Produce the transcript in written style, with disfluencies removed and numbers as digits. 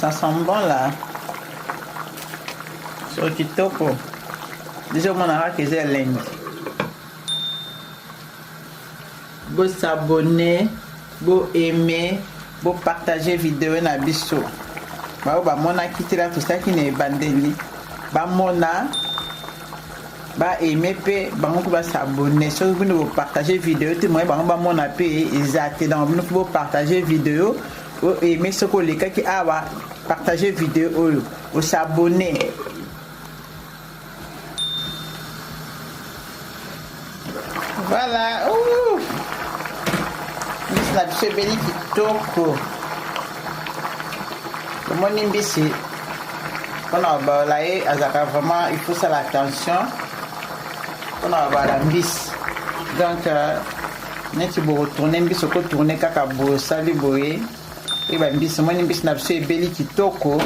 Ça sent bon là. Solo kitoko. Deja omonaka kaka eza elengi. Bo s'abonner, bo aimer, bo partager video na biso. Baoyo bamonaki te la tosalaki na ebandeli bamona ba aimer mpe bango mpe basabonne. Soki bino bopartage video te, moye bango bamona mpe eza te. Donc bino mpe bopartage video, o aimer. Soki olekaki awa, partage video oyo, osabonne. Voilà. Ouh. Mbisi na biso ebeli kitoko. Omoni mbisi mpona kobaola ye azalaka vraiment, il faut sala attention mpona kobaola mbisi. Donc neti bokotourne mbisi, okotourne kaka boye, osali boye, oyeba mbisi. Omoni mbisi na biso ebeli kitoko.